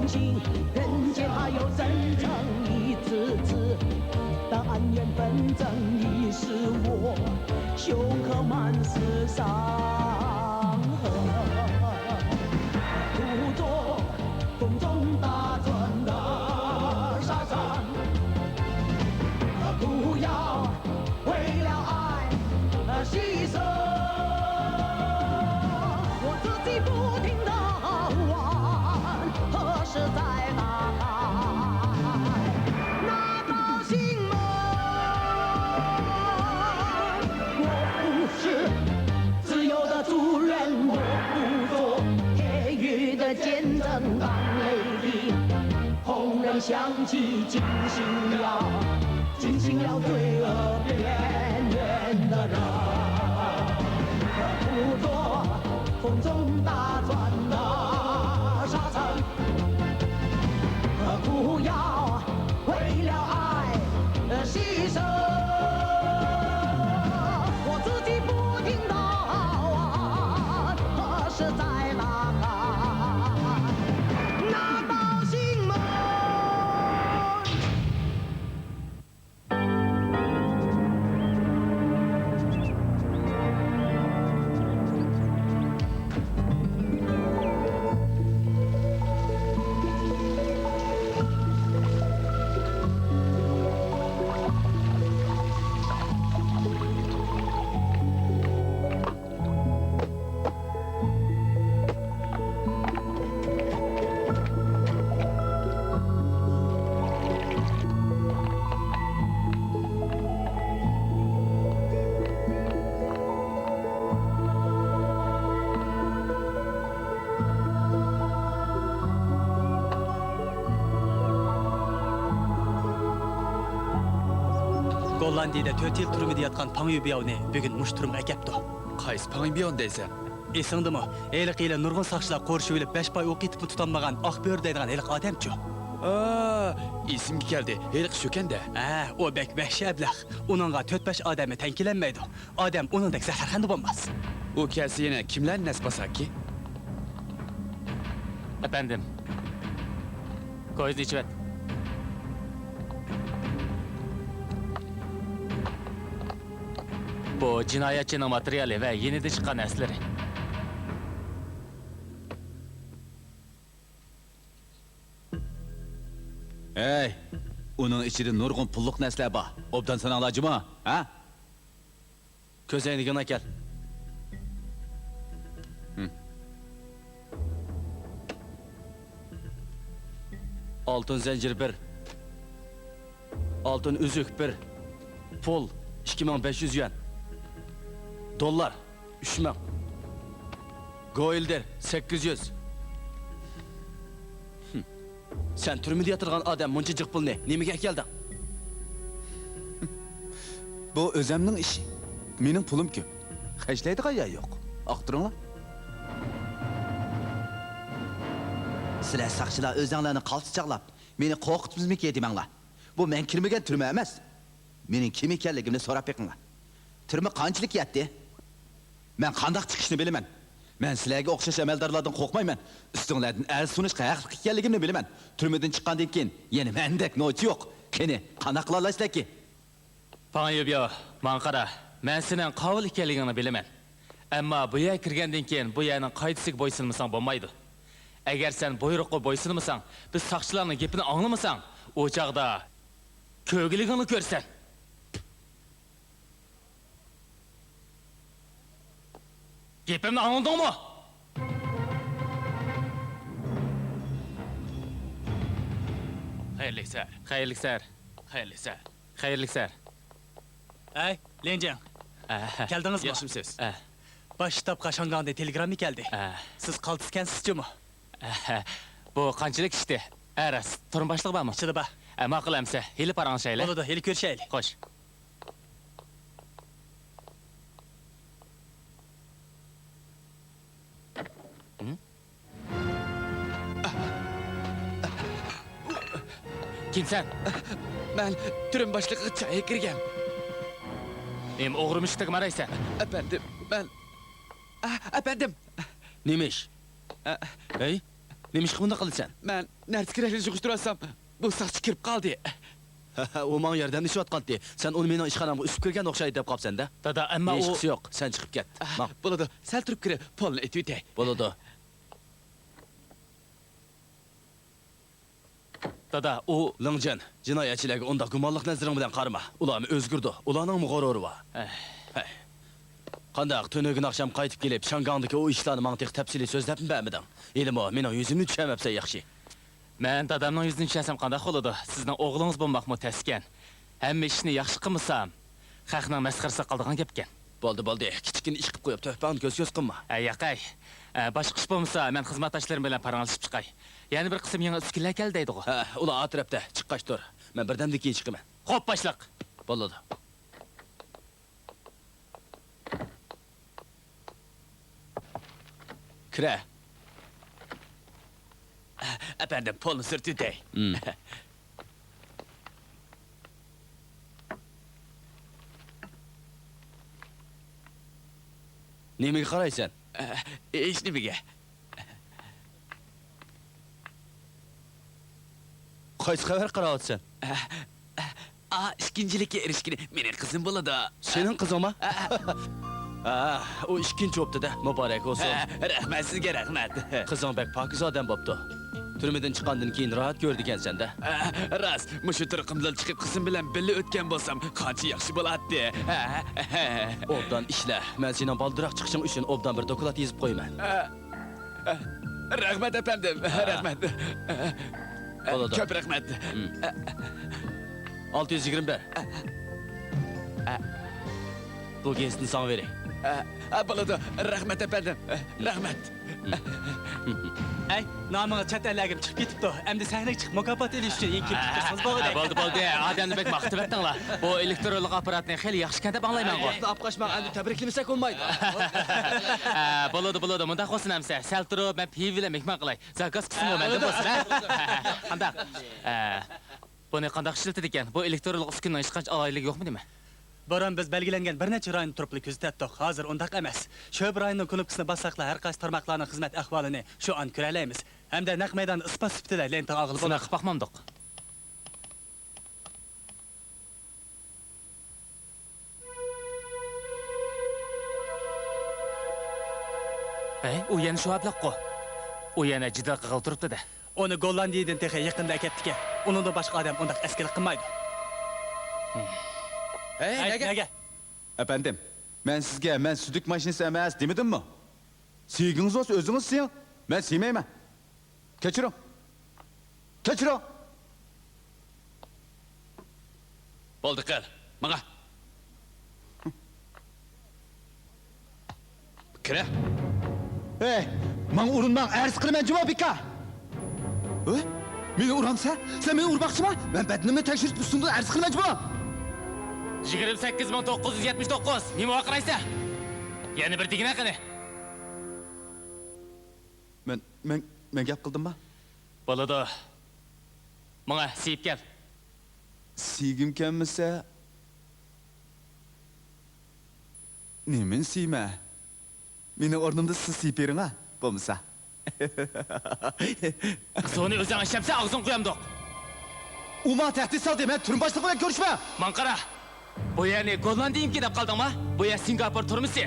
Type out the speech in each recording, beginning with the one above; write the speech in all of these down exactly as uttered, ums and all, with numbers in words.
情，人间还有真正一次次，当恩怨纷争已使我休克满是伤痕。故作风中打转的沙场，不要 为了爱而牺牲。我自己不停地喊，何时再打开那道心门？我不是自由的主人，我不做言语的见证。当泪滴 轰然响起，惊醒了，惊醒了罪恶边缘的人。故作风中打转的沙场，不要为了爱而牺牲。我自己不停地喊，何时再打开 那道心门。 گوللاندىيىدە تۆت يىل تۈرمىدە ياتقان پاڭ يۈبياۋنى بۈگۈن مۇشۇ تۈرمىگە ئەكەپتۇ. قايسى پاڭ يۈبياۋنى دەيسەن؟ ئېسىڭدىمۇ؟ ھېلىقى يىلى نۇرغۇن ساقچىلار قورشىۋېلىپ، بەش پاي ئوق ئېتىپمۇ تۇتالمىغان ئاق بۆرە دەيدىغان ھېلىقى ئادەمچۇ؟ ئا، ئېسىمگە كەلدى. ھېلىقى شۇكەن-دە. ھە، ئۇ بەك ۋەھشىي ئەبلەخ. ئۇنىڭغا تۆت-بەش ئادەممۇ تەڭ كېلەلمەيدۇ. ئادەم ئۇنىڭدەك زەھەرخەندە بولماس. ئۇ كەلسە يەنە كىملەرنى نەس باساركى؟ ئەپەندىم، كويزنى ئېچىۋەت. بۇ جىنايەتچىنىڭ ماتېرىيالى ۋە يېنىدىن چىققان نەرسىلىرى. ھەي، ئۇنىڭ ئىچىدە نۇرغۇن پۇللۇق نەرسىلەر بار. ئوبدان ساناڭلار جۇمۇ، ھە؟ كۆز ئەينىكىڭنى ئەكەل. ھىم. ئالتۇن زەنجىر بىر. ئالتۇن ئۈزۈك بىر. پۇل ئىككى مىڭ بەش يۈز يۈەن. دوللار ئۈچ مىڭ. گوئىلدىر سەككىز يۈز. ھىم. سەن تۈرمىدە ياتىدىغان ئادەم مۇنچە جىق پۇلنى نېمىگە ئەكەلدىڭ؟ بۇ ئۆزەمنىڭ ئىشى. مېنىڭ پۇلۇم كۆپ. خەجلەيدىغان يەر يوق. ئاختۇرۇڭلار. سىلەر ساقچىلار ئۆزەڭلارنى قالتىس چاغلاپ، مېنى قورقۇتىمىزمىكىن دېمەڭلار. بۇ مەن كىرمىگەن تۈرمە ئەمەس. مېنىڭ كىم ئىكەنلىكىمنى سوراپ بېقىڭلار. تۈرمە قانچىلىك يەتتى؟ مەن قانداق چىقىشنى بىلىمەن. مەن سىلەرگە ئوخشاش ئەمەلدارلاردىن قورقمايمەن. ئۈستۈڭلاردىن ئەرز سۇنۇشقا ھەقلىق ئىكەنلىكىمنى بىلىمەن. تۈرمىدىن چىققاندىن كېيىن يەنە مەندەك نوچى يوق. قېنى، قانداق قىلالايسىلەركى؟ پاڭ يۈبياۋ، ماڭا قارا، مەن سېنىڭ قاۋۇل ئىكەنلىكىڭنى بىلىمەن. ئەمما بۇ يەرگە كىرگەندىن كېيىن بۇ يەرنىڭ قائىدىسىگە بويسۇنمىساڭ بولمايدۇ. ئەگەر سەن بۇيرۇققا بويسۇنمىساڭ، بىز ساقچىلارنىڭ گېپىنى ئاڭلىمىساڭ، ئۇ چاغدا كۆرگۈلۈكۈڭنى كۆرىسەن. گېپىمنى ئاڭلىدىڭمۇ؟ خەيرلىك سەھەر. خەيرلىك سەھەر. خەيرلىك سەھەر. خەيرلىك سەھەر. ھەي، لىنجىڭ. ئە، كەلدىڭىزمۇ؟ ياخشىمۇسىز؟ ئە. باش شتابقا شاڭگاڭدىن تېلېگرامما كەلدى. ئە. سىز قالتىسكەنسىز جۇمۇ؟ ئە، بۇ قانچىلىك ئىشتى؟ ئە، راست. تۈرمە باشلىقى بارمۇ؟ ئىچىدە بار. ئە، ماقۇل ئەمسە. ھېلى پاراڭلىشايلى. بولىدۇ، ھېلى كۆرۈشەيلى. خوش. ھىم؟ كىمسەن؟ مەن تۈرمە باشلىقىغا چاي ئەكىرگەن. نېمە ئوغرى مۈشۈكتەك مارايسەن؟ ئەپەندىم، مەن، ئە، ئەپەندىم! نېمە ئىش؟ ئە، ھەي، نېمە ئىشقا بۇنداق قىلىسەن؟ مەن نەرسە-كېرەكلەرنى يىغىشتۇرۇۋاتسام، بۇ ساقچى كىرىپ قالدى. ئۇ ماڭا ياردەملىشىۋاتقانتى. سەن ئۇنى مېنىڭ ئىشخانامغا ئۈسۈپ كىرگەن ئوخشايدۇ دەپ قاپسەن-دە. دادا، ئەمما ئۇ ھېچقىسى يوق، سەن چىقىپ كەت. ماڭ. بولىدۇ، سەل تۇرۇپ كىرىپ، پولنى ئېتىۋېتەي. بولىدۇ. دادا، ئۇ لىڭجىن، جىنايەتچىلەرگە ئۇنداق گۇمانلىق نەزىرىڭ بىلەن قارىما. ئۇلارمۇ ئۆزگىرىدۇ، ئۇلارنىڭمۇ غۇرۇرى بار. ھەي. قانداق، تۈنۈگۈن ئاخشام قايتىپ كېلىپ، شياڭگاڭدىكى ئۇ ئىشلارنى ماڭا تېخى تەپسىلىي سۆزلەپمۇ بەرمىدىڭ؟ ھېلىمۇ مېنىڭ يۈزۈمنى چۈشەنمەپسەن ياخشى. مەن دادامنىڭ يۈزىنى چۈشەنسەم قانداق بولىدۇ؟ سىزنىڭ ئوغلىڭىز بولماقمۇ تەسكەن. ھەممە ئىشنى ياخشى قىلمىسام، خەقنىڭ مەسخىرىسىغا قالىدىغان گەپكەن. بولدى، بولدى. كىچىككىنە ئىش قىپ قويۇپ، تۆھپەڭنى كۆز-كۆز قىلما. ھە، ياقەي. ئە، باشقا ئىش بولمىسا، مەن خىزمەتداشلىرىم بىلەن پاراڭلىشىپ چىقاي. يەنە بىر قىسىم يېڭى ئۈسكۈنىلەر كەلدى دەيدىغۇ. ھە، ئۇلار ئا تەرەپتە. چىققاچ تۇر. مەن بىردەمدىن كېيىن چىقىمەن. خوپ، باشلىق. بولىدۇ. كىرە. ئەپەندىم، پولنى سۈرتۈۋېتەي. ھىم. نېمىگە قارايسەن؟ ھېچنېمىگە. قايسى خەۋەر قاراۋاتىسەن؟ ئا، ئىككىنچىلىككە ئېرىشكىنى مېنىڭ قىزىم بولىدۇ. سېنىڭ قىزىڭمۇ؟ ھە، ئۇ ئىككىنچى بوپتۇ-دە، مۇبارەك بولسۇن. ھە، رەھمەت سىزگە، رەھمەت. قىزىڭ بەك پاكىز ئادەم بوپتۇ. تۈرمىدىن چىققاندىن كېيىن راھەت كۆرىدىكەنسەن-دە. ھە، راست، مۇشۇ تۇرقۇمدىن چىقىپ قىزىم بىلەن بىللە ئۆتكەن بولسام قانچە ياخشى بولاتتى. ھە، ھە. ئوبدان ئىشلە، مەن سېنىڭ بالدۇرراق چىقىشىڭ ئۈچۈن ئوبدان بىر دوكلات يېزىپ قويىمەن. ھە. رەھمەت، ئەپەندىم. ھە. رەھمەت. بولىدۇ. كۆپ رەھمەت. ھىم. ئالتە يۈز يىگىرمە بىر. بۇ گېزىتنى ساڭا بېرەي. بولىدۇ. رەھمەت، ئەپەندىم. رەھمەت. ھىم. ئەي، نامىڭىز چەت ئەللەرگىمۇ چىقىپ كېتىپتۇ. ئەمدى سەھنىگە چىقىپ مۇكاپات ئېلىش ئۈچۈن ئېڭىكىپ چىقسىڭىز بولغۇدەك. بولدى، بولدى. ئادەمنى بەك ماختىۋەتتىڭلار. بۇ ئېلېكترونلۇق ئاپپاراتنى خېلى ياخشىكەن دەپ ئاڭلايمەنغۇ. ۋاقىتنى ئاپ قاچماڭ، ئەمدى تەبرىكلىمىسەك بولمايدۇ. ھە، بولىدۇ، بولىدۇ. مۇنداق بولسۇن ئەمىسە. سەل تۇرۇپ، مەن پىۋا بىلەن مېھمان قىلاي. زاكاز قىلسىمۇ ھە، مەندىن بولىدۇ. بولسۇن، ھە؟ قانداق؟ ھە، بۇنى قانداق ئىشلىتىدىكەن؟ بۇ ئېلېكترونلۇق ئۈسكۈنىنىڭ ھېچقانچە ئالاھىدىلىكى يوقمۇ نېمە؟ بۇرۇن بىز بەلگىلەنگەن بىر نەچچە رايوننى تۇرۇپلا كۆزىتەتتۇق. ھازىر ئۇنداق ئەمەس. شۆبە رايونىنىڭ كۇنۇپكىسىنى باسساقلا، ھەر قايسى تارماقلارنىڭ خىزمەت ئەھۋالىنى شۇ ئان كۆرەلەيمىز. ھەمدە نەق مەيداندا ئىسپات سۈپىتىدە لېنتىغا ئالغىلى بولىدۇ. سىناق قىلىپ باقمامدۇق؟ ھەي، ئۇ يەنە شۇ ئابلەققۇ. ئۇ يەنە جېدەل قىلغىلى تۇرۇپتۇ-دە. ئۇنى گوللاندىيىدىن تېخى يېقىندا ئەكەپتىكەن. ئۇنىڭدىن باشقا ئادەم ئۇنداق ئەسكىلىك قىلمايدۇ. ھەي، ھەي، نەگە؟ نەگە؟ ئەپەندىم، مەن سىزگە مەن سۈزۈك ماشىنىسى ئەمەس دېمىدىممۇ؟ سىيگىڭىز بولسا ئۆزىڭىز سىيىڭ. مەن سىيمايمەن. كەچۈرۈڭ. كەچۈرۈڭ. بولدى، قىل. ماڭا. كىرە. ھەي، ماڭا ئۇرۇنماڭ، ئەرز قىلىمەن جۇمۇ، بىكار. ھە؟ مېنى ئۇرامسەن؟ سەن مېنى ئۇرماقچىما؟ مەن بەدىنىمنى تەكشۈرۈپ ئۈستۈڭدىن ئەرز قىلىمەن جۇمۇ. يىگىرمە سەككىز مىڭ توققۇز يۈز يەتمىش توققۇز. نېمە ۋارقىرايسەن؟ يەنە بىر دېگىنە قېنى. مەن، مەن، مەن گەپ قىلدىمما؟ بولىدۇ. ماڭا سىيىپ كەل. سىيگۈم كەلمىسە، نېمىنى سىيمە؟ مېنىڭ ئورنۇمدا سىز سىيىپ بېرىڭا، بولمىسا. زورنى ئۆزۈڭ ئىشلەمسەن، ئاغزىڭ قويامدۇق. ئۇ ماڭا تەھدىت سالدى، مەن تۈرمە باشلىقى بىلەن كۆرۈشمەن. ماڭا قارا، بۇ يەرنى گوللاندىيىمكى دەپ قالدىڭما؟ بۇ يەر سىنگاپور تۈرمىسى.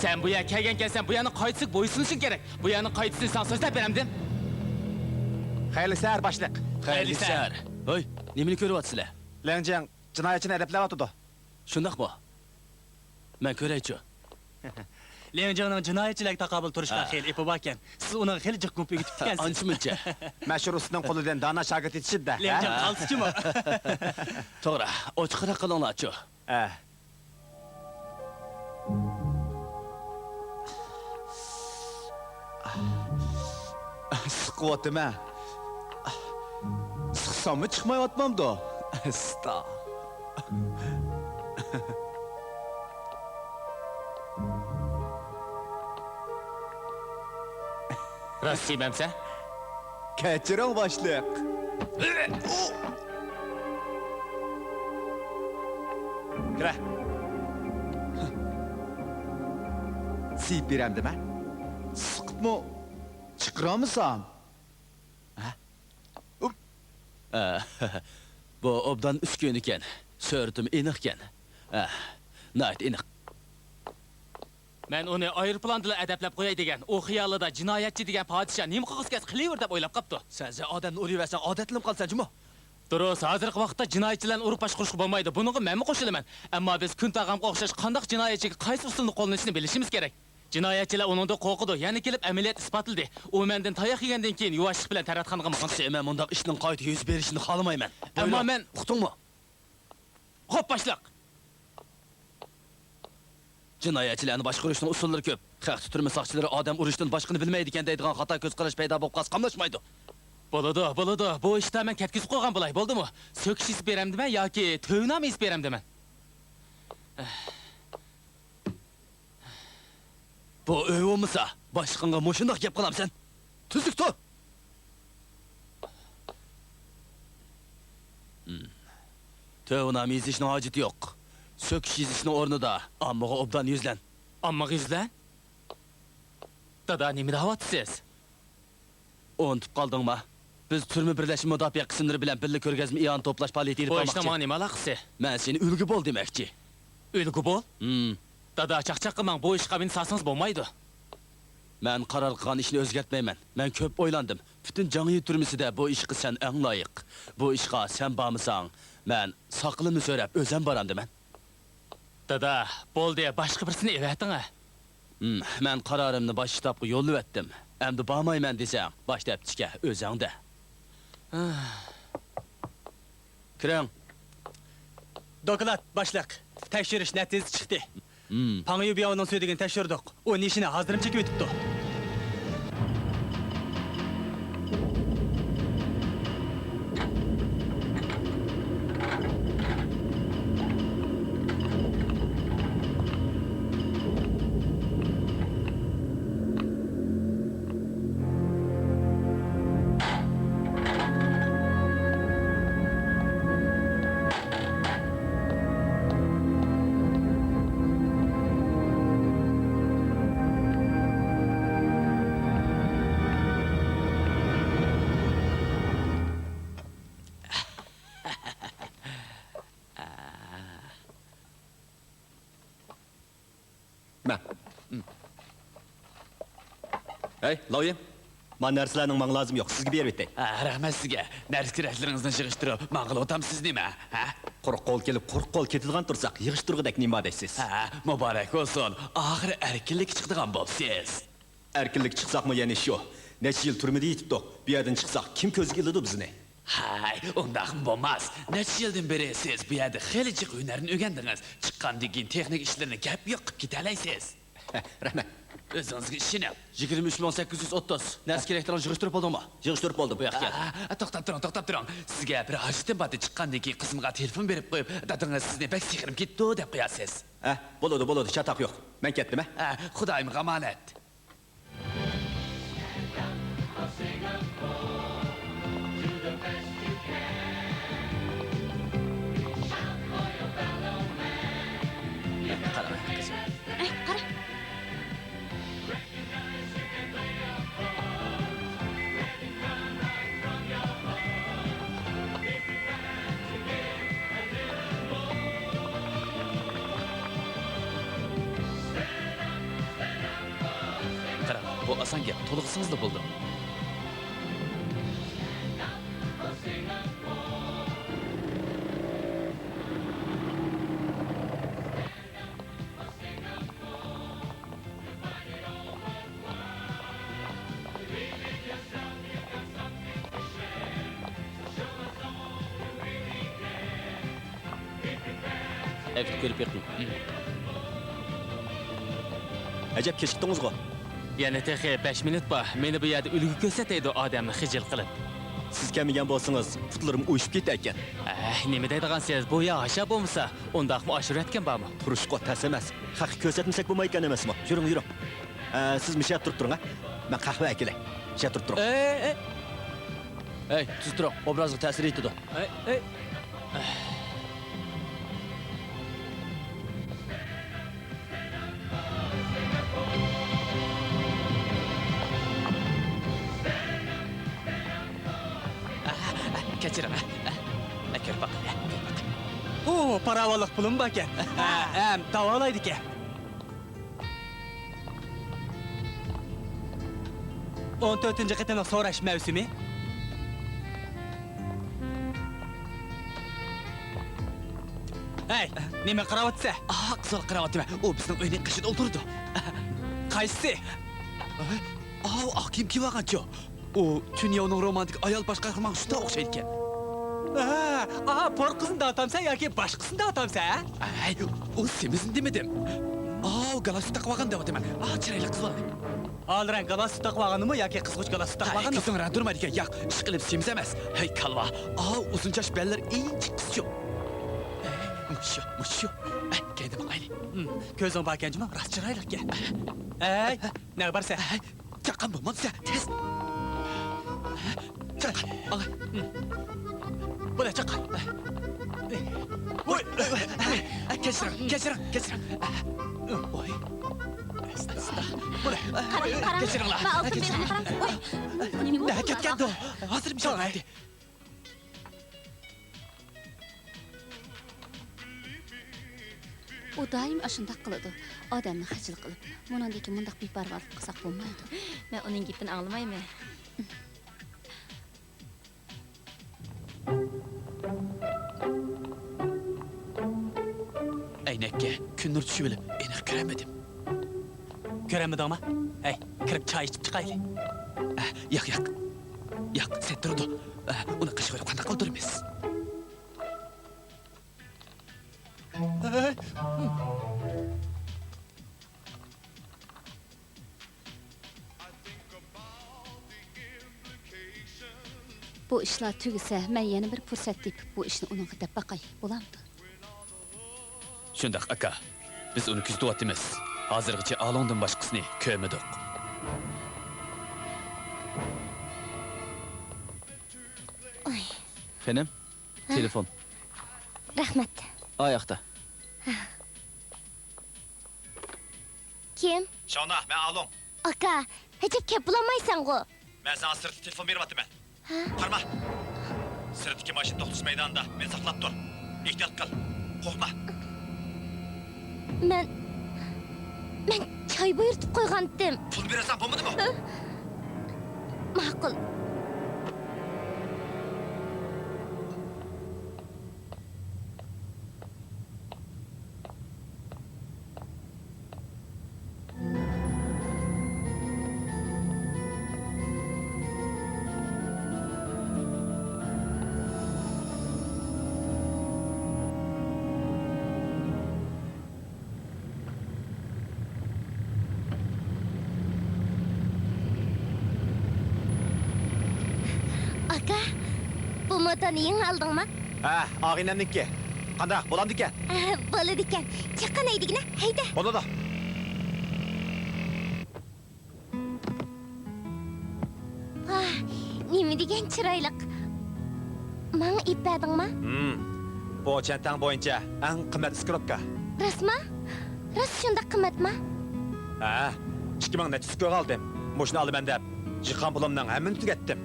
سەن بۇ يەرگە كەلگەنكەنسەن، بۇ يەرنىڭ قائىدىسىگە بويسۇنۇشۇڭ كېرەك. بۇ يەرنىڭ قائىدىسىنى ساڭا سۆزلەپ بېرەمدىم. خەيرلىك سەھەر، باشلىق. خەيرلىك سەھەر. ھوي، نېمىنى كۆرۈۋاتىسىلەر؟ لياڭجياڭ جىنايەتچىنى ئەدەپلەۋاتىدۇ. شۇنداقمۇ؟ مەن كۆرەيچۇ. لياڭجياڭنىڭ جىنايەتچىلەرگە تاقابىل تۇرۇشقا ھە. خېلى ئېپى باركەن. سىز ئۇنىڭغا خېلى جىق گۇمپا ئۆگىتىپتىكەنسىز. ئانچە-مۇنچە. مەشھۇر ئۇستىنىڭ قولىدىن دانا شاگىرت يېتىشىدۇ-دە، ھە؟ لياڭجياڭ قالسىچۇمۇ؟ توغرا، ئوچۇقراق قىلىڭلارچۇ. ھە. سىقىۋاتىمەن. سىقساممۇ چىقمايۋاتمامدۇ؟ ئاستا. راست سىيمەمسەن؟ كەچۈرۈڭ، باشلىق. كىرە. سىيىپ بېرەمدىمەن؟ سىقىپمۇ چىقىرالمىسام؟ ھە؟ ئە، بۇ ئوبدان ئۈسكۈنە ئىكەن. سۈرىتىمۇ ئېنىق ئىكەن. ئە، ناھايىتى ئېنىق. مەن ئۇنى ئايروپىلاندىلا ئەدەپلەپ قوياي دېگەن. ئۇ خىيالىدا جىنايەتچى دېگەن پادىشاھ نېمە قىلغۇسى كەلسە قىلىۋېرە دەپ ئويلاپ قاپتۇ. سەن، سەن ئادەمنى ئۇرۇۋەرسەڭ، ئادەتلىنىپ قالىسەن جۇمۇ. دۇرۇس، ھازىرقى ۋاقىتتا جىنايەتچىلەرنى ئۇرۇپ باشقۇرۇشقا بولمايدۇ. بۇنىڭغا مەنمۇ قوشۇلىمەن. ئەمما بىز كۈن تاغامغا ئوخشاش قانداق جىنايەتچىگە قايسى ئۇسۇلنى قوللىنىشنى بىلىشىمىز كېرەك. جىنايەتچىلەر ئۇنىڭدىن قورقىدۇ، يەنە كېلىپ ئەمەلىيەت ئىسپاتلىدى. ئۇ مەندىن تاياق يېگەندىن كېيىن يۇۋاشلىق بىلەن تەرەتخانىغا ماڭدى. سېمەن مۇنداق ئىشنىڭ قايتا يۈز بېرىشىنى خالىمايمەن. ئەمما بۇيرۇڭ. مەن ئۇقتۇڭمۇ؟ خوپ، باشلىق. جىنايەتچىلەرنى باشقۇرۇشنىڭ ئۇسۇللىرى كۆپ. خەقتە تۈرمە ساقچىلىرى ئادەم ئۇرۇشتىن باشقىنى بىلمەيدىكەن دەيدىغان خاتا كۆز قاراش پەيدا بولۇپ قالسا قاملاشمايدۇ. بولىدۇ، بولىدۇ. بۇ ئىشتا مەن كەتكۈزۈپ قويغان بولاي، بولدىمۇ؟ سۆكۈش يېزىپ بېرەمدىمەن ياكى تۆۋنامە يېزىپ بېرەمدىمەن؟ بۇ ئۆي بولمىسا، باشلىقىڭغا مۇشۇنداق گەپ قىلامسەن؟ تۈزۈك تۇر! ھىم. تۆۋنامە يېزىشنىڭ ھاجىتى يوق. سۆكۈش يېزىشنىڭ ئورنىدا ئاممىغا ئوبدان يۈزلەن. ئاممىغا يۈزلەن؟ دادا، نېمە دەۋاتىسىز؟ ئۇنتۇپ قالدىڭما؟ بىز تۈرمە بىرلەشمە مۇداپىئە قىسىملىرى بىلەن بىللە كۆرگەزمە ئىئانە توپلاش پائالىيىتى ئېلىپ بارماقچى. بۇ ئىشتا ماڭا نېمە ئالاقىسى؟ مەن سېنى ئۈلگە بول دېمەكچى. ئۈلگە بول؟ ھىم. دادا، چاقچاق قىلماڭ، بۇ ئىشقا مېنى سالسىڭىز بولمايدۇ. مەن قارار قىلغان ئىشنى ئۆزگەرتمەيمەن. مەن كۆپ ئويلاندىم. پۈتۈن جاڭيى تۈرمىسىدە بۇ ئىشقا سەن ئەڭ لايىق. بۇ ئىشقا سەن بارمىساڭ، مەن ساقىلىمنى سۆرەپ ئۆزەم بارامدىمەن. دادا، بولدى، باشقا بىرسىنى ئېۋەتىڭە. ھىم، مەن قارارىمنى باش شتابقا يوللىۋەتتىم. ئەمدى بارمايمەن دېسەڭ، باش تەپتىشكە ئۆزەڭدە. كىرىڭ. دوكلات، باشلىق. تەكشۈرۈش نەتىجىسى چىقتى. ھىم. پاڭ يۈبياۋنىڭ سۆزلىگىنى تەكشۈردۇق. ئۇ نىشىنى ھازىرمۇ چېكىۋېتىپتۇ. مە. ھەي، لاۋيىن. مانا نەرسىلەرنىڭ ماڭا لازىمى يوق، سىزگە بېرىۋېتەي. ھە، رەھمەت سىزگە. نەرسە-كېرەكلىرىڭىزنى يىغىشتۇرۇپ، ماڭغىلى ئوتامسىز نېمە؟ ھە؟ قۇرۇق قول كېلىپ، قۇرۇق قول كېتىدىغان تۇرساق، يىغىشتۇرغۇدەك نېمە بار دەيسىز؟ ھە، مۇبارەك بولسۇن. ئاخىرى ئەركىنلىككە چىقىدىغان بوپسىز. ئەركىنلىككە چىقساقمۇ يەنە شۇ. نەچچە يىل تۈرمىدە يېتىپتۇق. بۇ يەردىن چىقساق، كىم كۆزگە ئىلىدۇ بىزنى؟ ھاي، ئۇنداقمۇ بولماس. نەچچە يىلدىن بېرى سىز بۇ يەردە خېلى جىق ھۈنەرنى ئۆگەندىڭىز. چىققاندىن كېيىن تېخنىكا ئىشلىرىنى گەپ يوق قىلىپ كېتەلەيسىز. رەھمەت. ئۆزىڭىزگە ئىشىنىڭ. يىگىرمە ئۈچ مىڭ سەككىز يۈز ئوتتۇز. نەرسە-كېرەكلىرىڭىزنى يىغىشتۇرۇپ بولدۇڭمۇ؟ يىغىشتۇرۇپ بولدۇم. بۇ ياققا كەل. ئا، توختاپ تۇرۇڭ، توختاپ تۇرۇڭ. سىزگە بىر ھاجىتىم بار دەپ چىققاندىن كېيىن قىزىمغا تېلېفون بېرىپ قويۇپ، دادىڭىز سىزنى بەك سېغىنىپ كېتىپتۇ دەپ قويارسىز. ھە، بولىدۇ، بولىدۇ، چاتاق يوق. مەن كەتتىم، ھە؟ ھە، خۇدايىمغا ئامانەت. قارا، قىزىم. ئەي، قارا. قاراڭ، بۇ ئاسان گەپ، تولۇقلىسىڭىزلا بولىدۇ. ئەكىپ كۆرۈپ بېقىڭ. ئەجەب كېچىكتىڭىزغۇ؟ يەنە تېخى بەش مىنۇت بار. مېنى بۇ يەردە ئۈلگە كۆرسەت دەيدۇ ئادەمنى خىجىل قىلىپ. سىز كەلمىگەن بولسىڭىز، پۇتلىرىم ئۇيۇشۇپ كېتەركەن. ئەھ، نېمە دەيدىغانسىز؟ بۇ يا ھاشا بولمىسا، ئۇنداقمۇ ئاشۇرۇۋەتكەن بارمۇ؟ تۇرۇشقا تەس ئەمەس. خەققە كۆرسەتمىسەك بولمايدىكەن ئەمەسمۇ؟ يۈرۈڭ، يۈرۈڭ. ئە، سىز مۇشۇ يەردە تۇرۇپ تۇرۇڭ، ھە؟ مەن قەھۋە ئەكېلەي. مۇشۇ يەردە تۇرۇپ تۇرۇڭ. ئەي، ئەي. ئەي، تۇز تۇرۇڭ، ئوبرازغا تەسىر يېتىدۇ. ئەي، ئەي. ئەھ، ئەھ، كەچ چىراغ، ھە؟ ھە، كۆرۈپ باقايلى، كۆرۈپ باقاي. ئۇ، پاراۋانلىق پۇلۇم باركەن. ھە، ھەم داۋالايدىكەن. ئون تۆتىنچى قېتىملىق سوراش مەۋسۇمى. ھەي، نېمە قاراۋاتىسەن؟ ئاھ، قىزغا قاراۋاتىمەن. ئۇ بىزنىڭ ئۆينىڭ قېشىدا ئولتۇرىدۇ. قايسىسى؟ ئاۋۇ ئاق كىيىم كىيىۋالغانچۇ؟ ئۇ تۈنياۋنىڭ رومانىدىكى ئايال باش قەھرىمانغا شۇنداق ئوخشايدىكەن. ھە، ئاھ، پور قىزنى دەۋاتامسەن ياكى باشقىسىنى دەۋاتامسەن، ھە؟ ئەي، ئۇ سېمىزنى دېمىدىم. ئاۋۇ گالستۇك تاقىۋالغان دەۋاتىمەن. ئاھ، چىرايلىق قىز بار. ھازىر ھەم گالستۇك تاقىۋالغانمۇ ياكى قىزغۇچ گالستۇك تاقىۋالغانمۇ؟ كۆزۈڭ رەت ئۇرمايدىكەن، ياق، ئىشقىلىپ سېمىز ئەمەس. ھەي، كالۋا. ئاۋۇ ئۇزۇن چاچ بەللىرى ئىنچىكە قىزچۇ. مۇشۇ، مۇشۇ. ئەي، كەينىدە ماڭايلى. ھىم، كۆزۈڭ باركەن جۇمۇ، راست چىرايلىقكەن. ئەي، نەگە بارسەن؟ ئەي، چاققان بولمامسەن، تېز. چاققان، ماڭا. بولە، چاققان. ۋوي. ئەي، كەچۈرۈڭ، كەچۈرۈڭ، كەچۈرۈڭ. ۋوي. ئاستا، ئاستا. بولە. قاراڭ، قاراڭ. كەچۈرۈڭلار. مەن ئالتۇن بېغىمغا قاراڭ. ۋوي. نېمە بولدى؟ كەتكەندۇ؟ ھازىر بىر شەي. ئۇ دائىم ئاشۇنداق قىلىدۇ. ئادەمنى خىجىل قىلىپ، مۇنىڭدىن كېيىن مۇنداق بىپەرۋالىق قىلساق بولمايدۇ. مەن ئۇنىڭ گېپىنى ئاڭلىمايمەن. ئەينەككە كۈن نۇرى چۈشۈۋېلىپ ئېنىق كۆرەلمىدىم. كۆرەلمىدىڭما؟ ھەي، كىرىپ چاي ئىچىپ چىقايلى. ئە، ياق، ياق. ياق، سەت تۇرىدۇ. ئە، ئۇنى قىشقا قويۇپ قانداق قىلدۇرىمىز؟ بۇ ئىشلار تۈگىسە، مەن يەنە بىر پۇرسەت تېپىپ، بۇ ئىشنى ئۇنىڭغا دەپ باقاي، بولامدۇ؟ شۇنداق، ئاكا. بىز ئۇنى كۆزىتىۋاتىمىز. ھازىرغىچە ئالوڭدىن باشقىسىنى كۆرمىدۇق. ئاي. خېنىم، ھە؟ تېلېفون. رەھمەت. ئاياقتا. كىم؟ شاۋنا، مەن ئالوڭ. ئاكا، ھېچەپ كەپ بولالمايسەنغۇ؟ مەن ساڭا سىرتتا تېلېفون بېرىۋاتىمەن. ھە؟ قارىما! سىرتتىكى ماشىنا توختىتىش مەيدانىدا مېنى ساقلاپ تۇر. ئېھتىيات قىل. قورقما. مەن، مەن چاي بۇيرۇتۇپ قويغانتىم. پۇل بېرەلىسەڭ بولمىدىمۇ؟ ھە؟ ماقۇل. ئاكا، بۇ موتورنى يېڭى ئالدىڭما؟ ھە، ئاغىنەمنىڭكى. قانداق، بولامدىكەن؟ ھە، بولىدىكەن. چاققان ھەيدىگىنە، ھەيدە. بولىدۇ. ۋاھ، نېمە دېگەن چىرايلىق. ماڭا ئېلىپ بەردىڭما؟ ھىم. بۇ چيەنتاڭ بويىچە ئەڭ قىممەت ئىسكىروپكا. راستما؟ راست شۇنداق قىممەتما؟ ھە، ئىككى مىڭ نەچچە ئىسكىروپكا ئالدىم. مۇشۇنى ئالىمەن دەپ، يىغقان پۇلۇمنىڭ ھەممىنى تۈگەتتىم.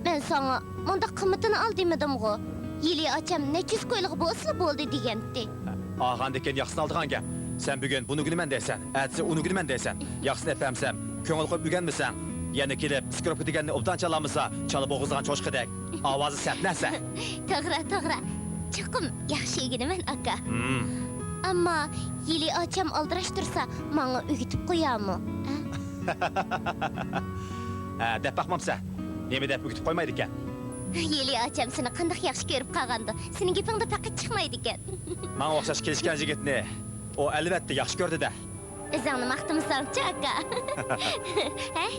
مەن ساڭا مۇنداق قىممىتىنى ئال دېمىدىمغۇ؟ يىلى ئاچام نەچچە يۈز كويلۇق بولسىلا بولدى دېگەنتى. ئالغاندىن كېيىن ياخشىسىنى ئالىدىغان گەپ. سەن بۈگۈن بۇنى ئۆگىنىمەن دەيسەن، ئەتىسى ئۇنى ئۆگىنىمەن دەيسەن. ياخشىسىنى ئەپەرمىسەم، كۆڭۈل قويۇپ ئۆگەنمىسەڭ، يەنە كېلىپ ئىسكىروپكا دېگەننى ئوبدان چالالمىسا، چالا بوغۇزلىغان چوشقىدەك ئاۋازى سەتنەسە. توغرا، توغرا. چوقۇم ياخشى ئۆگىنىمەن، ئاكا. ھىم. ئەمما يىلى ئاچام ئالدىراش تۇرسا، ماڭا ئۆگىتىپ قويارمۇ؟ ھە؟ ھە، دەپ باقمامسەن؟ نېمە دەپ ئۆگىتىپ قويمايدىكەن؟ يىلى ئاچام سېنى قانداق ياخشى كۆرۈپ قالغاندۇ؟ سېنىڭ گېپىڭدە پەقەت چىقمايدىكەن. ماڭا ئوخشاش كېلىشكەن يىگىتنى ئۇ ئەلۋەتتە ياخشى كۆردى-دە. ئۆزۈڭنى ماختىمىساڭچۇ، ئاكا؟ ھەي،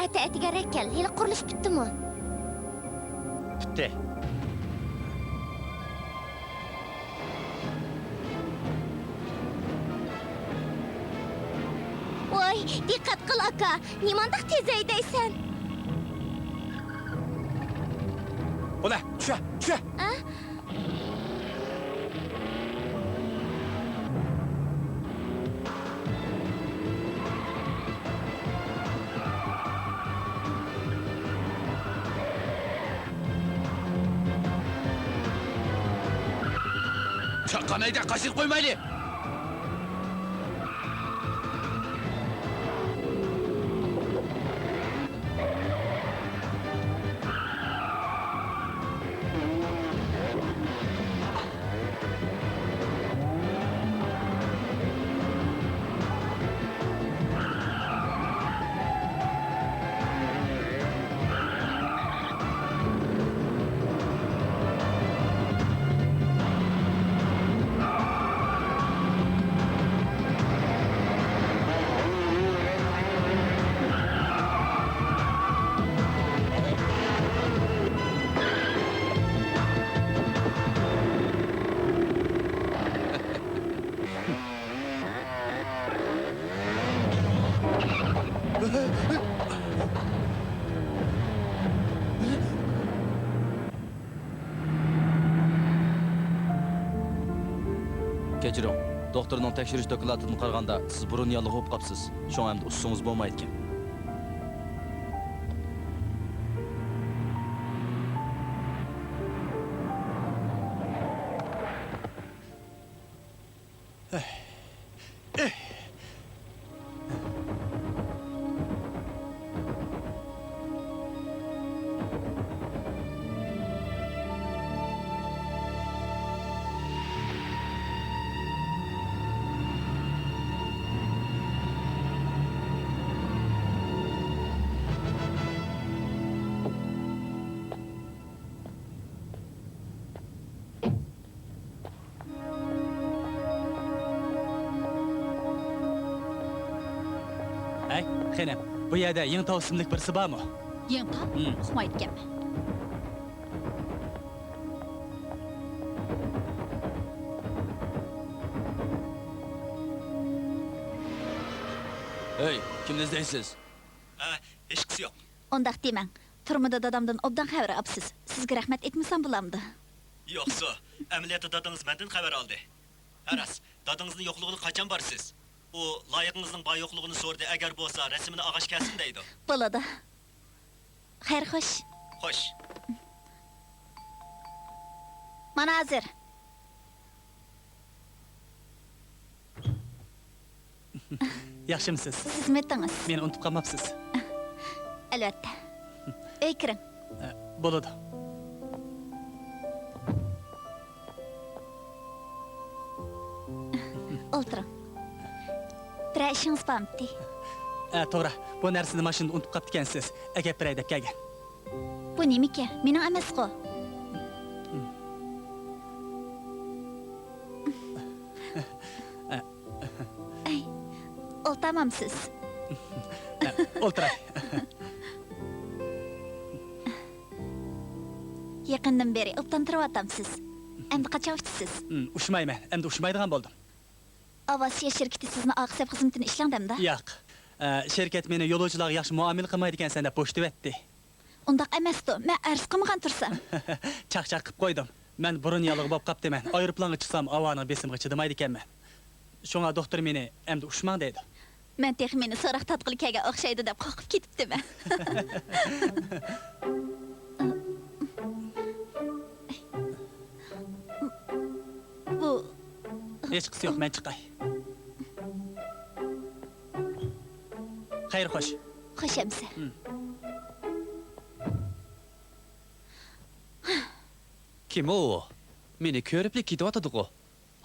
ئەتە ئەتىگەنرەك كەل، ھېلى قۇرۇلۇش پۈتتىمۇ؟ پۈتتى. ۋاي، دىققەت قىل، ئاكا، نېمانداق تېز ھەيدەيسەن؟ بولە، چۈشە، چۈشە! ئە؟ قاققان ھەيدە، قاچىلىپ قويمايلى! كەچۈرۈڭ، دوختۇرنىڭ تەكشۈرۈش دوكلاتىدىن قارىغاندا، سىز بۇرۇن ياللۇغى بولۇپ قاپسىز. شۇڭا ئەمدى ئۇسسۇڭىز بولمايدىكەن. ھەي، خېنىم، بۇ يەردە يىڭتاۋ ئىسىملىك بىرسى بارمۇ؟ يىڭتاۋ؟ ھىم. ئۇقمايدىكەنمەن. ھەي، كىمنى ئىزدەيسىز؟ ھە، ھېچقىسى يوق. ئۇنداق دېمەڭ. تۈرمىدە دادامدىن ئوبدان خەۋەر ئاپسىز. سىزگە رەھمەت ئېيتمىسام بولامدۇ؟ يوقسۇ، ئەمەلىيەتتە دادىڭىز مەندىن خەۋەر ئالدى. ھە راست، دادىڭىزنىڭ يوقلۇقىنى قاچان بارىسىز؟ ئۇ لايىقىڭىزنىڭ بار-يوقلۇقىنى سورىدى، ئەگەر بولسا رەسىمىنى ئالغاچ كەلسۇن دەيدۇ. بولىدۇ. خەير، خوش. خوش. مانا ھازىر. ياخشىمۇسىز؟ سىزمۇ ئۆتتىڭىز. مېنى ئۇنتۇپ قالماپسىز؟ ئەلۋەتتە. ئۆيگە كىرىڭ. ئە، بولىدۇ. ئولتۇرۇڭ. بىرەر ئىشىڭىز بارمىتى؟ ئە، توغرا. بۇ نەرسىنى ماشىنىدا ئۇنتۇپ قاپتىكەنسىز. ئەكەپ بېرەي دەپ كەلگەن. بۇ نېمىكى؟ مېنىڭ ئەمەسقۇ. ئەي، ئولتۇرمامسىز؟ ئولتۇراي. يېقىندىن بېرى ئوبدان تۇرۇۋاتامسىز. ئەمدى قاچان ئۇچىسىز؟ ئۇچمايمەن، ئەمدى ئۇچمايدىغان بولدۇم. ئاۋىئاتسىيە شىركىتى سىزنى ئاخىر سەپ خىزمىتىنى ئىشلەڭ دەمدۇ؟ ياق. ئە، شىركەت مېنى يولۇچىلارغا ياخشى مۇئامىلە قىلمايدىكەنسەن دەپ بوشىتىۋەتتى. ئۇنداق ئەمەستۇ، مەن ئەرز قىلمىغان تۇرسام. چاقچاق قىپ قويدۇم. مەن بۇرۇن ياللۇغى بوپ قاپتىمەن. ئايروپىلانغا چىقسام، ھاۋانىڭ بېسىمىغا چىدىمايدىكەنمەن. شۇڭا دوختۇر مېنى ئەمدى ئۇچماڭ دەيدۇ. مەن تېخى مېنى سوراق تارتقىلى كەلگەن ئوخشايدۇ دەپ قورقۇپ كېتىپتىمەن. بۇ ھېچقىسى يوق، مەن چىقاي. خەير، خوش. خوش ئەمىسە. ھىم. كىم ئۇ؟ مېنى كۆرۈپلا كېتىۋاتىدىغۇ.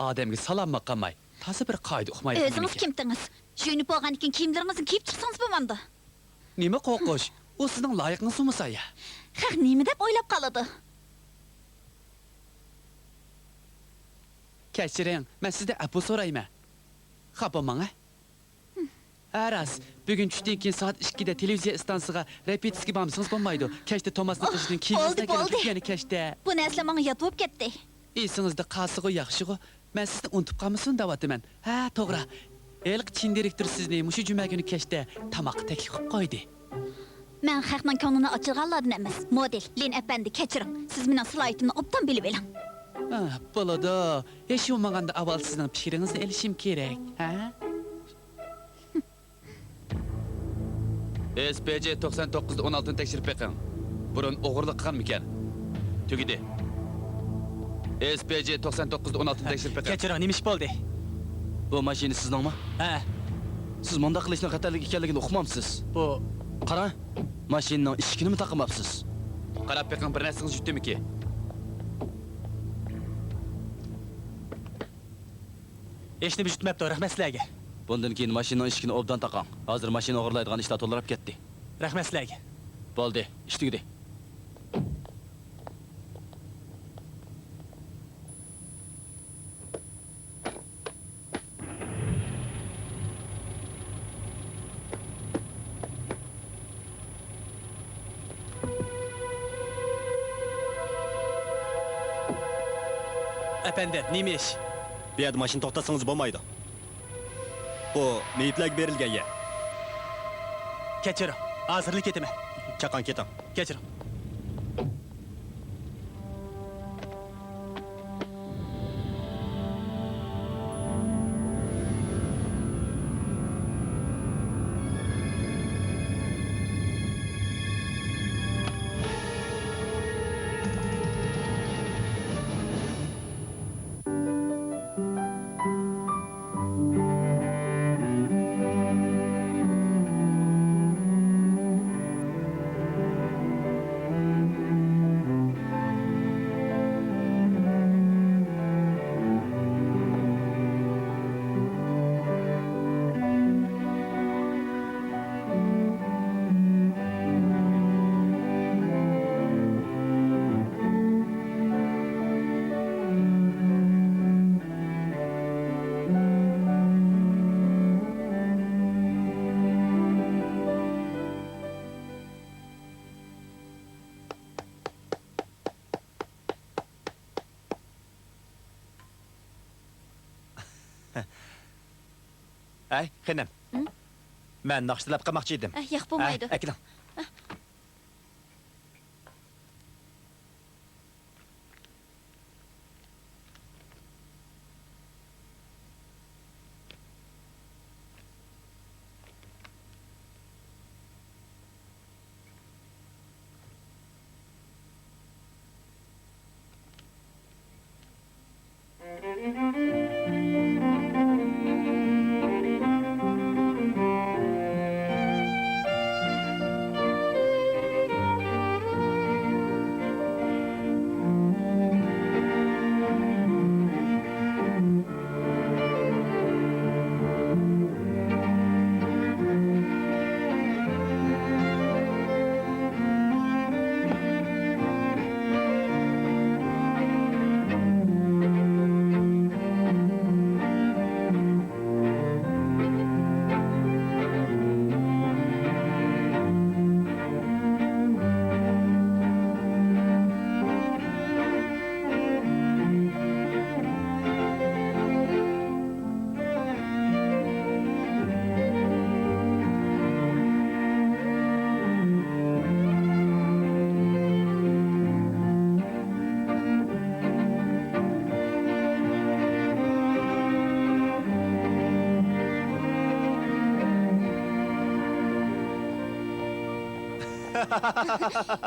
ئادەمگە سالاممۇ قىلماي، تازا بىر قائىدە ئۇقمايدىغان ئۆزىڭىز ئىكەن. كىمتىڭىز؟ يۇيۇنۇپ بولغاندىن كېيىن كىيىملىرىڭىزنى كىيىپ چىقسىڭىز بولمامدۇ؟ نېمە قورقۇش؟ ئۇ سىزنىڭ لايىقىڭىزمۇ سايە. خەق نېمە دەپ ئويلاپ قالىدۇ؟ كەچۈرۈڭ، مەن سىزدىن ئەپۇ سورايمەن. خاپا بولماڭ، ھە؟ ھە راست، بۈگۈن چۈشتىن كېيىن سائەت ئىككىدە تېلېۋىزىيە ئىستانسىسىغا رېپېتىتسىيىگە بارمىسىڭىز بولمايدۇ. كەچتە توماسنىڭ قېشىدىن كىيىمىڭىزنى بولدى، ئەكىلىپ بولدى. يەنە كەچتە. بۇ نەرسىلەر ماڭا يات بولۇپ كەتتى. ئېسىڭىزدە قالسىغۇ ياخشىغۇ. مەن سىزنى ئۇنتۇپ قالمىسۇن دەۋاتىمەن. ھە، توغرا. ھېلىقى چىن دىرېكتور سىزنى مۇشۇ جۈمە كۈنى كەچتە تاماققا تەكلىپ قىلىپ قويدى. مەن خەقنىڭ كۆڭلىنى ئاچىدىغانلاردىن ئەمەس، مودېل. لىن ئەپەندى، كەچۈرۈڭ. سىز مېنىڭ سالاھىيىتىمنى ئوبدان بىلىۋېلىڭ. ئاھ، بولىدۇ. ھېچ بولمىغاندا ئاۋۋال سىزنىڭ پىكرىڭىزنى ئېلىشىم كېرەك، ھە؟ ئېس پى جى توقسان توققۇزدا ئون ئالتىنى تەكشۈرۈپ بېقىڭ. بۇرۇن ئوغرىلىق قىلغانمىكەن؟ تۈگىدى. ئېس پى جى توقسان توققۇزدا ئون ئالتىنى تەكشۈرۈپ بېقىڭ. كەچۈرۈڭ، نېمە ئىش بولدى؟ بۇ ماشىنا سىزنىڭمۇ؟ ھە. سىز مۇنداق قىلىشنىڭ خەتەرلىك ئىكەنلىكىنى ئۇقمامسىز؟ بۇ. قاراڭ، ماشىنىنىڭ ئىشىكىنىمۇ تاقىماپسىز. قاراپ بېقىڭ، بىر نەرسىڭىز يۈتتىمىكى؟ ھېچنېمە يۈتمەپتۇ، رەھمەت سىلەرگە. بۇندىن كېيىن ماشىنىنىڭ ئىشىكىنى ئوبدان تاقاڭ. ھازىر ماشىنا ئوغرىلايدىغان ئىشلار تولا تاراپ كەتتى. رەھمەت سىلەرگە. بولدى، ئىش تۈگىدى. ئەپەندىم، نېمە ئىش؟ بۇ يەردە ماشىنا توختاتسىڭىز بولمايدۇ. بۇ مېيىپلەرگە بېرىلگەن يەر. كەچۈرۈڭ، ھازىرلا كېتىمەن. چاقاڭ كېتىڭ. كەچۈرۈڭ. ھەي، خېنىم. ھىم؟ مەن ناخشا تەلەپ قىلماقچى ئىدىم. ئە، ياق، بولمايدۇ. ئە، ئەكېلىڭ.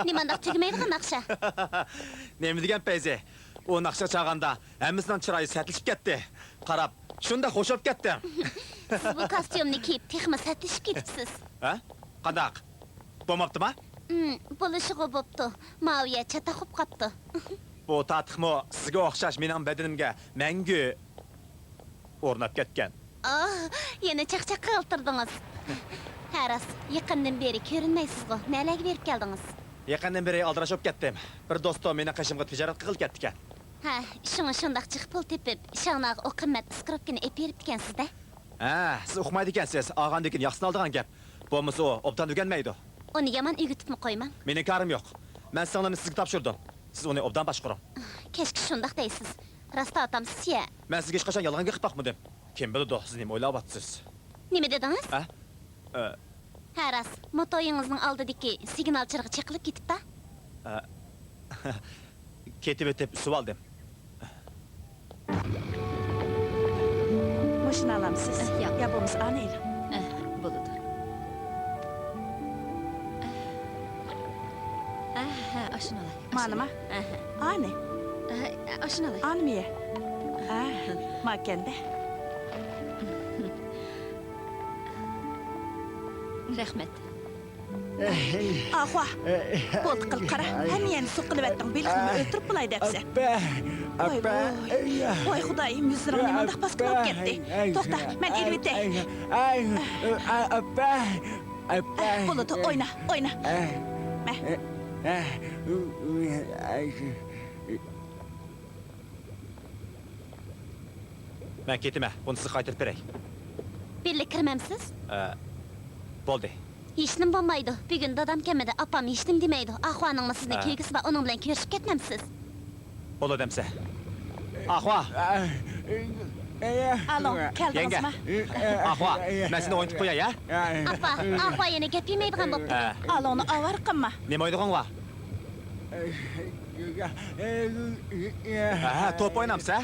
نېمانداق تۈگىمەيدىغان ناخشا؟ نېمە دېگەن پەيزى؟ ئۇ ناخشا چالغاندا ھەممىسىنىڭ چىرايى سەتلىشىپ كەتتى. قاراپ، شۇنداق خوش بولۇپ كەتتىم. سىز بۇ كاستيۇمنى كىيىپ تېخىمۇ سەتلىشىپ كېتىپسىز. ھە؟ قانداق؟ بولماپتىما؟ ئىم، بولۇشىغۇ بوپتۇ. ماۋۇ يەر چاتاق بولۇپ قاپتۇ. بۇ تاتىقمۇ سىزگە ئوخشاش مېنىڭ بەدىنىمگە مەڭگۈ ئورناپ كەتكەن. ئاھ، يەنە چاقچاق قىلتۇردىڭىز. ھە راست، يېقىندىن بېرى كۆرۈنمەيسىزغۇ، نەلەرگە بېرىپ كەلدىڭىز؟ يېقىندىن بېرى ئالدىراش بولۇپ كەتتىم. بىر دوستۇم مېنىڭ قېشىمغا تىجارەت قىلغىلى كەتتىكەن. ھە، شۇڭا شۇنداق جىق پۇل تېپىپ، شاڭناغا ئۇ قىممەت ئىسكىروپكىنى ئېلىپ بېرىپتىكەنسىز-دە. ھە، سىز ئۇقمايدىكەنسىز، ئالغاندىن كېيىن ياخشىسىنى ئالىدىغان گەپ. بولمىسا ئۇ ئوبدان ئۆگەنمەيدۇ. ئۇنى يامان ئۆگىتىپمۇ قويماڭ. مېنىڭ كارىم يوق. مەن سىڭلىمنى سىزگە تاپشۇردۇم. سىز ئۇنى ئوبدان باشقۇرۇڭ. كەچكە شۇنداق دەيسىز. راست ئاتامسىز يە. مەن سىزگە ھېچقاچان يالغان گەپ قىلىپ باقمىدىم. كىم بىلىدۇ، سىز نېمە ئويلاۋاتىسىز؟ نېمە دېدىڭىز؟ ھە؟ ئە. ھە، راست. موتويىڭىزنىڭ ئالدىدىكى سىگنال چىرىغى چېقىلىپ كېتىپتۇ. ئە. كېتىۋېتىپ ئۈسۈۋالدىم. مۇشۇنى ئالامسىز؟ ئە، ياق. يا بولمىسا ئانى ئېلىڭ. ئە، بولىدۇ. ئە، ھە، ئاشۇنى ئالاي. مانىما؟ ئە، ھە. ئانى؟ ئە، ئە، ئاشۇنى ئالاي. ئانىمىيە. ھە، ماكەندە. رەھمەت. ئاخۇا، بولدى قىل، قارا، ھەممە يەرنى سۇ قىلىۋەتتىڭ، بېلىقنىمۇ ئۆلتۈرۈپ بولاي دەپسەن. ئاپا، ۋاي، ئاپا، ۋاي. ۋاي خۇدايىم، يۈزلىرىڭ نېمانداق پاس بولۇپ كەتتى. توختا، مەن ئېلىۋېتەي. ئاپا، ئاپا. بولىدۇ، ئوينا، ئوينا. مە. مەن كېتىمەن، بۇنى سىزگە قايتۇرۇپ بېرەي. بىللە كىرمەمسىز؟ ئە، بولدى. ھېچنېمە بولمايدۇ. بۈگۈن دادام كەلمىدى، ئاپام ھېچنېمە دېمەيدۇ. ئاخۇانىڭمۇ سىزنىڭ ھە. كۆيگۈسى بار، ئۇنىڭ بىلەن كۆرۈشۈپ كەتمەمسىز؟ بولىدۇ ئەمسە. ئاخۇا! ئالو، يەڭگە. كەلدىڭىزمۇ؟ ئاخۇا، مەن سېنى ئوينىتىپ قوياي، ھە؟ ئاپا، ئاخۇا يەنە گەپ يېمەيدىغان بوپتۇ. ھە. ئالونى ئاۋارە قىلما. نېمە ئوينىغىڭ بار؟ ھە، توپ ئوينامسە؟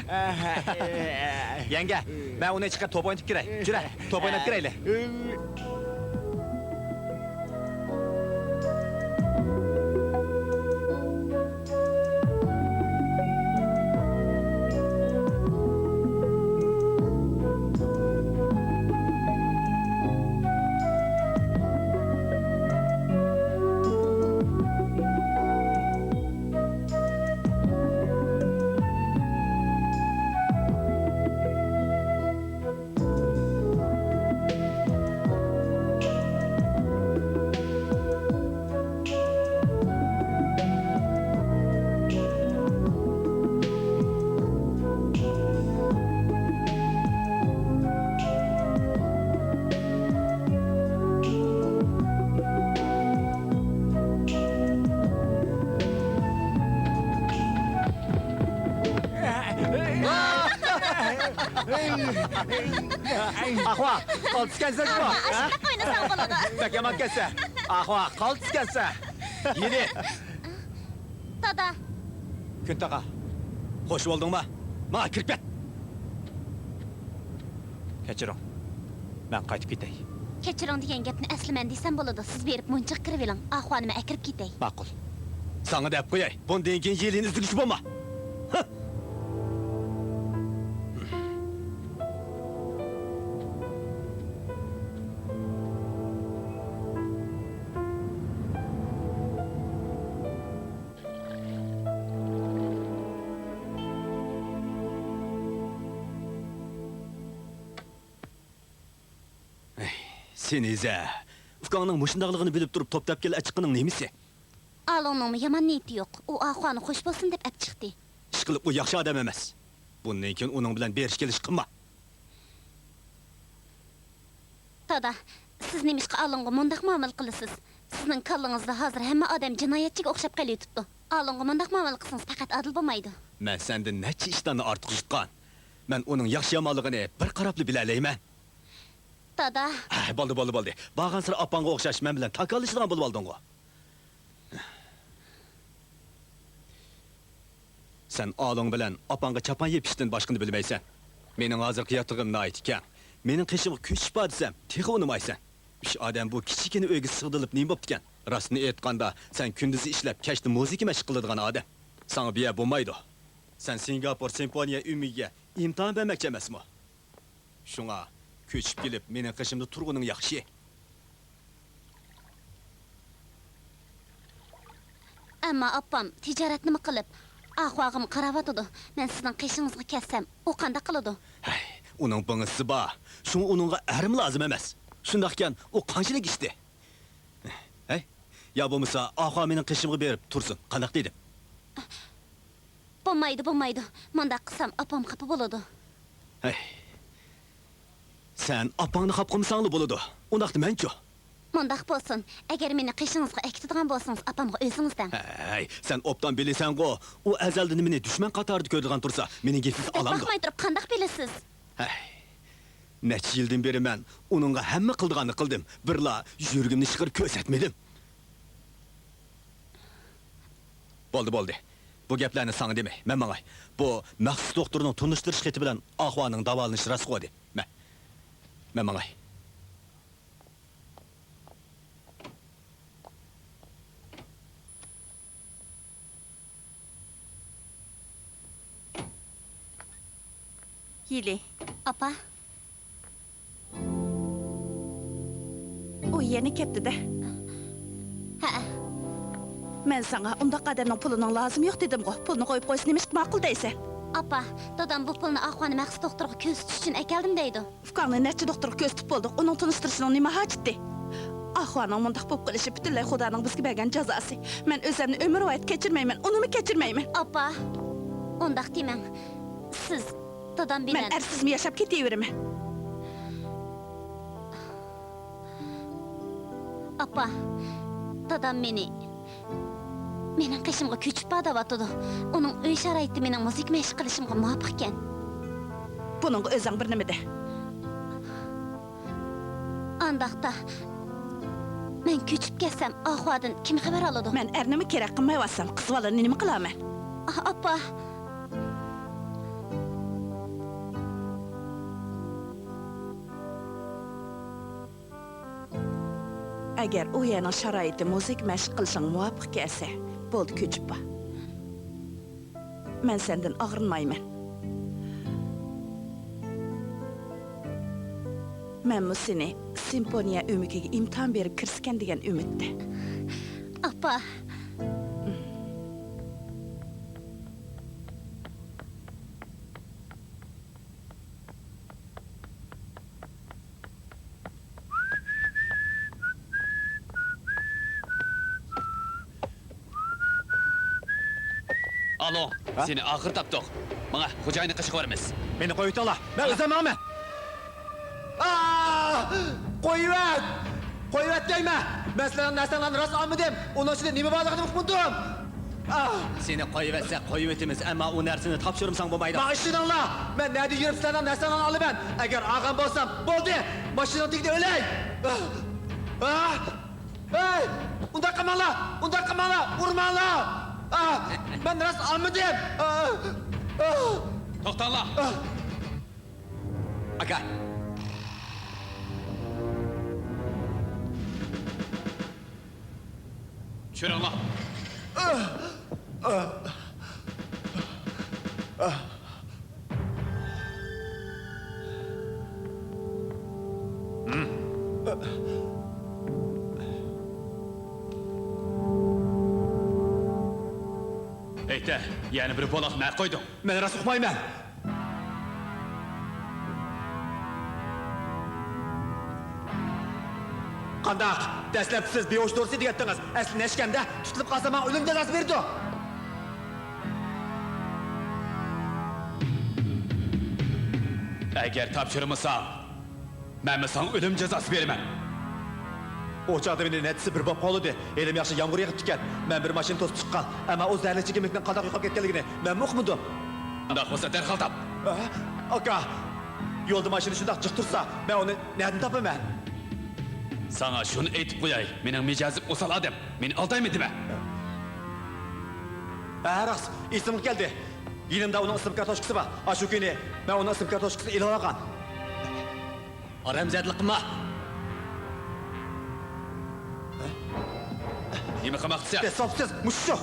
يەڭگە، مەن ئۇنى چىقىرىپ توپ ئوينىتىپ كىرەي. جۈرە، توپ ئويناپ كىرەيلى. ئاخۇا، قالتىسكەنسەن جۇمۇ، ھە؟ ئاشۇنداق ئوينىساڭ بولىدۇ. بەك يامان ئىكەنسەن. ئاخۇا، قالتىسكەنسەن. يېنىك. دادا. كۈن تاغا، خوش بولدۇڭما؟ ماڭا كىرىپ كەت. كەچۈرۈڭ. مەن قايتىپ كېتەي. كەچۈرۈڭ دېگەن گەپنى ئەسلى مەن دېسەم بولىدۇ. سىز بېرىپ مۇنچىغا كىرىۋېلىڭ. ئاخۇانى مەن ئەكىرىپ كېتەي. ماقۇل. ساڭا دەپ قوياي. بۇندىن كېيىن يېلىنى ئىزدىگۈچى بولما. ھە. ئەي، سېنى ئىزە. ئۇكاڭنىڭ مۇشۇنداقلىقىنى بىلىپ تۇرۇپ توپ تەپكىلى ئەچىققىنىڭ نېمىسى؟ ئالوننىڭمۇ يامان نىيىتى يوق. ئۇ ئاخۇانى خوش بولسۇن دەپ ئەپ چىقتى. ئىشقىلىپ ئۇ ياخشى ئادەم ئەمەس. بۇندىن كېيىن ئۇنىڭ بىلەن بېرىش كېلىش قىلما. دادا، سىز نېمىشقا ئالونغا مۇنداق مۇئامىلە قىلىسىز؟ سىزنىڭ كاللىڭىزدا ھازىر ھەممە ئادەم جىنايەتچىگە ئوخشاپ قېلىۋېتىپتۇ. ئالونغا مۇنداق مۇئامىلە قىلسىڭىز پەقەت ئادىل بولمايدۇ. مەن سەندىن نەچچە ئىشتاننى ئارتۇق يۇتقان. مەن ئۇنىڭ ياخشى يامانلىقىنى بىر قاراپلا بىلەلەيمەن. دادا. ھە، بولدى، بولدى، بولدى. بارغانسېرى ئاپاڭغا ئوخشاش مەن بىلەن تاكاللىشىدىغان بولۇۋالدىڭغۇ. سەن ئالوڭ بىلەن ئاپاڭغا چاپان يېپىشتىن باشقىنى بىلمەيسەن. مېنىڭ ھازىرقى ياتىقىم ناھايىتى كەڭ. مېنىڭ قېشىمغا كۆچۈپ بار دېسەم، تېخى ئۇنىمايسەن. ئۈچ ئادەم بۇ كىچىككىنە ئۆيگە سىغدۇرۇلۇپ نېمە بوپتىكەن؟ راستىنى ئېيتقاندا، سەن كۈندۈزى ئىشلەپ، كەچتە مۇزىكا مەشىق قىلىدىغان ئادەم. ساڭا بۇ يەر بولمايدۇ. سەن سىنگاپور سىمفونىيە ئۆمىكىگە ئىمتىھان بەرمەكچى ئەمەسمۇ؟ شۇڭا كۆچۈپ كېلىپ، مېنىڭ قېشىمدا تۇرغىنىڭ ياخشى. ئەمما ئاپام تىجارەتنىمۇ قىلىپ، ئاخۇ ئاغىمغا قاراۋاتىدۇ. مەن سىزنىڭ قېشىڭىزغا كەتسەم، ئۇ قانداق قىلىدۇ؟ ھەي، ئۇنىڭ بىڭىسى بار. شۇڭا ئۇنىڭغا ھەرىمۇ لازىم ئەمەس. شۇنداقكەن، ئۇ قانچىلىك ئىشتى؟ ھەي، يا بولمىسا، ئاخۇ مېنىڭ قېشىمغا بېرىپ تۇرسۇن. قانداق دېدىم؟ بولمايدۇ، بولمايدۇ. مۇنداق قىلسام، ئاپام خاپا بولىدۇ. ھەي، سەن ئاپاڭنى خاپا قىلمىساڭلا بولىدۇ. ئۇنداقتا مەنچۇ؟ مۇنداق بولسۇن، ئەگەر مېنى قېشىڭىزغا ئەكېتىدىغان بولسىڭىز، ئاپامغا ئۆزىڭىز دەڭ. ھەي، سەن ئوبدان بىلىسەنغۇ، ئۇ ئەزەلدىن مېنى دۈشمەن قاتارىدا كۆرىدىغان تۇرسا، مېنىڭ گېپىمنى ئاڭلامدۇ؟ باقماي تۇرۇپ قانداق بىلىسىز؟ ھەي، نەچچە يىلدىن بېرى مەن ئۇنىڭغا ھەممە قىلىدىغاننى قىلدىم، بىرلا يۈرىكىمنى ئىشقىرىپ كۆرسەتمىدىم. بولدى، بولدى. بۇ گەپلەرنى ساڭا دېمەي، مەن ماڭاي. بۇ مەخسۇس دوختۇرنىڭ تونۇشتۇرۇش خېتى بىلەن ئاخۇنىڭ داۋالىنىشى راستقۇ دە. مەن، مەن ماڭاي. يىلى. ئاپا. ئۇ يەنە كەپتىدە. ھەئە. مەن ساڭا ئۇنداق ئادەمنىڭ پۇلىنىڭ لازىمى يوق دېدىمغۇ. پۇلنى قويۇپ قويسا نېمە ئىشقا ماقۇل دەيسەن؟ ئاپا، دادام بۇ پۇلنى ئاخۇنى مەخسۇس دوختۇرغا كۆرسىتىش ئۈچۈن ئەكەلدىم دەيدۇ. ئۇكاڭنى نەچچە دوختۇرغا كۆرسىتىپ بولدۇق. ئۇنىڭ تونۇشتۇرۇشىنىڭ نېمە ھاجىتى؟ ئاخۇنىڭ مۇنداق بولۇپ قېلىشى پۈتۈنلەي خۇدانىڭ بىزگە بەرگەن جازاسى. مەن ئۆزۈمنى ئۆمۈرۋايەت كەچۈرمەيمەن، ئۇنىمۇ كەچۈرمەيمەن. ئاپا، ئۇنداق دېمەڭ. سىز دادام بىلەن. مەن ئەرسىزمۇ ياشاپ كېتىۋېرىمەن. ئاپا، دادام مېنى، مېنىڭ قېشىمغا كۆچۈپ بار دەۋاتىدۇ. ئۇنىڭ ئۆي شارائىتى مېنىڭ مۇزىكا مەشىق قىلىشىمغا مۇۋاپىقكەن. بۇنىڭغا ئۆزۈڭ بىر نېمە دە. ئانداقتا، مەن كۆچۈپ كەتسەم، ئاخۇدىن كىم خەۋەر ئالىدۇ؟ مەن ئەرنىمۇ كېرەك قىلمايۋاتسام، قىز بالىنى نېمە قىلارمەن؟ ئا، ئاپا! ئەگەر ئۇ يەرنىڭ شارائىتى مۇزىكا مەشىق قىلىشىڭغا مۇۋاپىق كەلسە، بولدى، كۆچۈپ بار. مەن سەندىن ئاغرىنمايمەن. مەنمۇ سېنى سىمفونىيە ئۆمىكىگە ئىمتىھان بېرىپ كىرسىكەن دېگەن ئۈمىدتە. ئاپا! ئالو، ھە؟ سېنى ئاخىرى تاپتۇق. ماڭە، خوجايىننى قېچىقىۋېرىمىز. مېنى قويۇۋېتىڭلار، مەن ئۆزۈم ماڭىمەن. ئاھ! قويۇۋەت! قويۇۋەت دەيمەن! مەن سىلەرنىڭ نەرسەڭلارنى راست ئالمىدىم، ئۇنىڭ ئىچىدە نېمە بارلىقىنى ئۇقمىدىم. ئاھ! سېنى قويۇۋەتسەك قويۇۋېتىمىز، ئەمما ئۇ نەرسىنى تاپشۇرمىساڭ بولمايدۇ. ماڭا ئىشىنىڭلار! مەن نەدە يۈرۈپ سىلەرنىڭ نەرسەڭلارنى ئالىمەن؟ ئەگەر ئالغان بولسام، بولدى! ماشىنىنىڭ تېگىدە ئۆلەي! ئاھ! ئاھ! ھەي! ئۇنداق قىلماڭلار! ئۇنداق قىلماڭلار! ئۇرماڭلار! ئاھ! مەن راست ئالمىدىم! ئاھ! ئاھ! توختاڭلار! ئاھ! ئاكا! چۈشۈرۈڭلار! ئېيتە، يەنە بىر بولاق نەگە قويدۇڭ؟ مەن راست ئۇقمايمەن. قانداق؟ دەسلەپتە سىز بىھوش دورىسى دېگەنتىڭىز. ئەسلى نەشكەندە تۇتۇلۇپ قالسا ماڭا ئۆلۈم جازاسى بېرىدۇ. ئەگەر تاپشۇرمىساڭ، مەنمۇ ساڭا ئۆلۈم جازاسى بېرىمەن. ئۇ چاغدا مېنى نەچچىسى بىر بولۇپ قوغلىدى. ھېلىمۇ ياخشى يامغۇر يېغىپتىكەن. مەن بىر ماشىنا توسۇپ چىققان. ئەمما ئۇ زەھەرلىك چېكىملىكنىڭ قانداق يوقاپ كەتكەنلىكىنى مەنمۇ ئۇقمىدىم. ئۇنداق بولسا دەرھال تاپ. ئە، ئاكا، يولدا ماشىنا شۇنداق جىق تۇرسا، مەن ئۇنى نەدىن تاپىمەن؟ ساڭا شۇنى ئېيتىپ قوياي، مېنىڭ مىجەزىم ئوسال ئادەم، مېنى ئالدايمەن دېمە. ھە، راست، ئېسىمگە كەلدى. يېنىمدا ئۇنىڭ ئىسىم كارتوچكىسى بار. ئاشۇ كۈنى مەن ئۇنىڭ ئىسىم كارتوچكىسىنى ئېلىۋالغان. ئارامزادىلىق قىلما! نېمە قىلماقچىسەن؟ دەسساپسىز، مۇشۇ شۇ!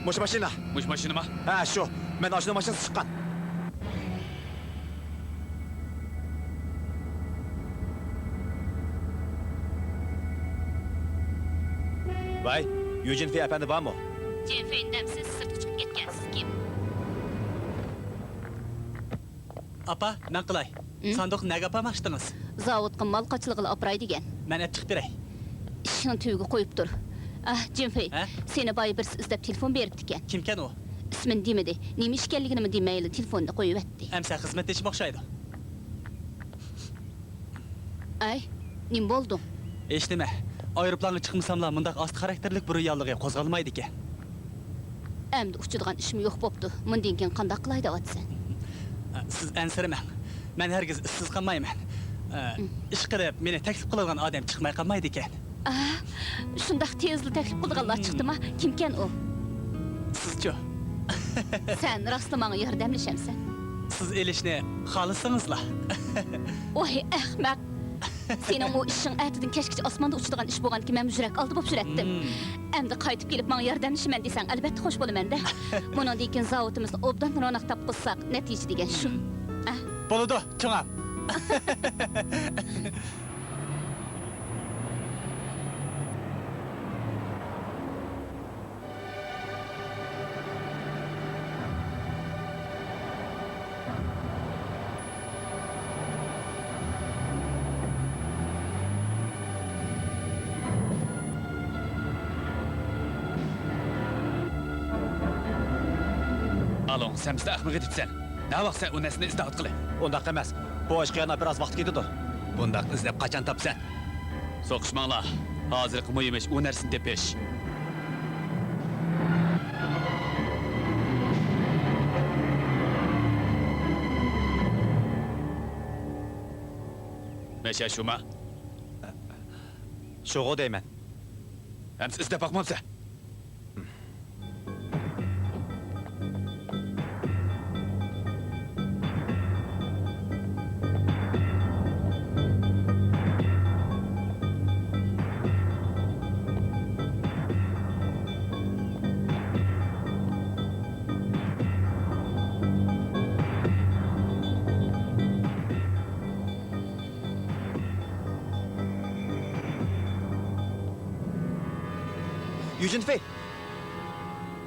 مۇشۇ ماشىنا. مۇشۇ ماشىنىما؟ ھە، شۇ. مەن ئاشۇنىڭ ماشىنىسىغا چىققان. ۋاي، يۈجىنفېي ئەپەندى بارمۇ؟ جېنفېي دەمسىز سىرتقا چىقىپ كەتكەن. سىز كىم؟ ئاپا، مەن قىلاي. ھىم؟ ساندۇقنى نەگە ئاپارماقچىدىڭىز؟ زاۋۇتقا مال قاچىلىغىلى ئاپىراي دېگەن. مەن ئەپ چىقىپ بېرەي. ئىشىكنىڭ تۈۋىگە قويۇپ تۇر. ئاھ، جىنفېي، ھە؟ سېنى بايا بىرسى ئىزدەپ تېلېفون بېرىپتىكەن. كىمكەن ئۇ؟ ئىسمىنى دېمىدى. نېمە ئىش ئىكەنلىكىنىمۇ دېمەيلا تېلېفوننى قويۇۋەتتى. ئەمسە خىزمەتدىشىم ئوخشايدۇ. ئەي، نېمە بولدۇڭ؟ ھېچنېمە. ئايروپىلانغا چىقمىساملا مۇنداق ئاستا خاراكتېرلىك بۇرۇن ياللۇغى قوزغالمايدىكەن. ئەمدى ئۇچىدىغان ئىشمۇ يوق بوپتۇ. مۇندىن كېيىن قانداق قىلاي دەۋاتىسەن؟ سىز ئەنسىرىمەڭ. مەن ھەرگىز ئىشسىز قالمايمەن. ئىشقىلىپ، مېنى تەكلىپ قىلىدىغان ئادەم چىقماي قالمايدىكەن. ئا، شۇنداق تېزلا تەكلىپ قىلىدىغانلار چىقتىما؟ كىمكەن ئۇ؟ سىزچۇ؟ سەن راستلا ماڭا ياردەملىشەمسەن؟ سىز ئېلىشنى خالىسىڭىزلا. ۋاي، ئەخمەق! سېنىڭ ئۇ ئىشىڭ ئەتىدىن كەچكىچە ئاسماندا ئۇچىدىغان ئىش بولغانىكەن، مەنمۇ يۈرەك ئالدى بولۇپ يۈرەتتىم. مم. ئەمدى قايتىپ كېلىپ ماڭا ياردەملىشىمەن دېسەڭ، ئەلۋەتتە خوش بولىمەن-دە. بۇنىڭدىن كېيىن زاۋۇتىمىزنى ئوبدان روناق تاپقۇزساق، نەتىجە دېگەن شۇ. مم. ئە. بولىدۇ، چوڭام. ئالۇڭ، سەن بىزدە ئەخمىقى دېپسەن. نەۋاق سەن ئۇ نەرسىنى ئىزدەۋاتقىلى؟ ئۇنداق ئەمەس. بۇ ئىشقا يەنە بىراز ۋاقىت كېتىدۇ. بۇنداق ئىزدەپ قاچان تاپىسەن؟ سوقۇشماڭلار. ھازىرقى مۇھىم ئىش ئۇ نەرسىنى تېپىش. مەشە شۇما؟ شۇغۇ دەيمەن. ئەمسە ئىزدەپ باقمامسەن؟ يۈجۈن فېي!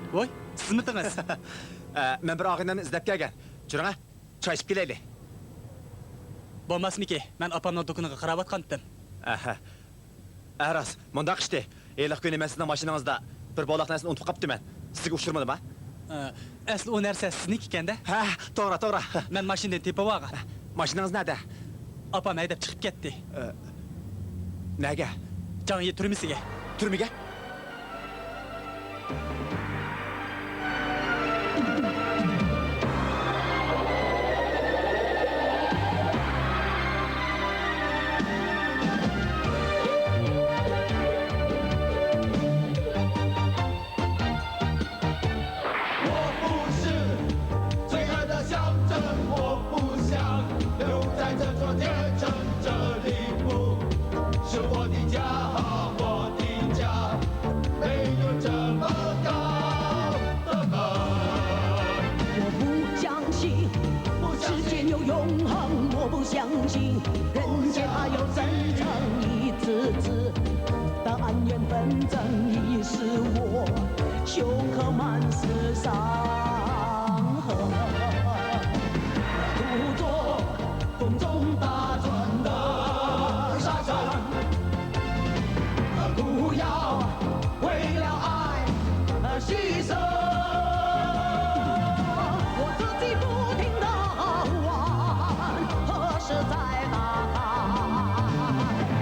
ۋوي، سىزمىتىڭىز؟ ئە، مەن بىر ئاغىنەمنى ئىزدەپ كەلگەن. جۈرۈڭە، چاي ئىچىپ كېلەيلى. بولماسمىكى؟ مەن ئاپامنىڭ دۇكىنىغا قاراۋاتقانتىم. ئەھە. ئە، راست، مۇنداق ئىشتى. ھېلىقى كۈنى مەن سىزنىڭ ماشىنىڭىزدا بىر بولاق نەرسىنى ئۇنتۇپ قاپتىمەن. سىزگە ئۇچرىمىدىما؟ ئە، ئەسلى ئۇ نەرسە سىزنىڭكى ئىكەن-دە. ھە، توغرا، توغرا. مەن ماشىنىدىن تېپىۋالغان. ماشىنىڭىز نەدە؟ ئاپام ھەيدەپ چىقىپ كەتتى. ئە، نەگە؟ جاڭيى تۈرمىسىگە. تۈرمىگە؟ 我不是罪恶的象征，我不想留在这座街城，这里不是我的家，我的家没有这么高的门。我不相信世界有永恒，我不相信人间还有真诚，一次次的恩怨纷争已使我胸口满是伤痕。故作风中大船的沙船，不要为了爱而牺牲。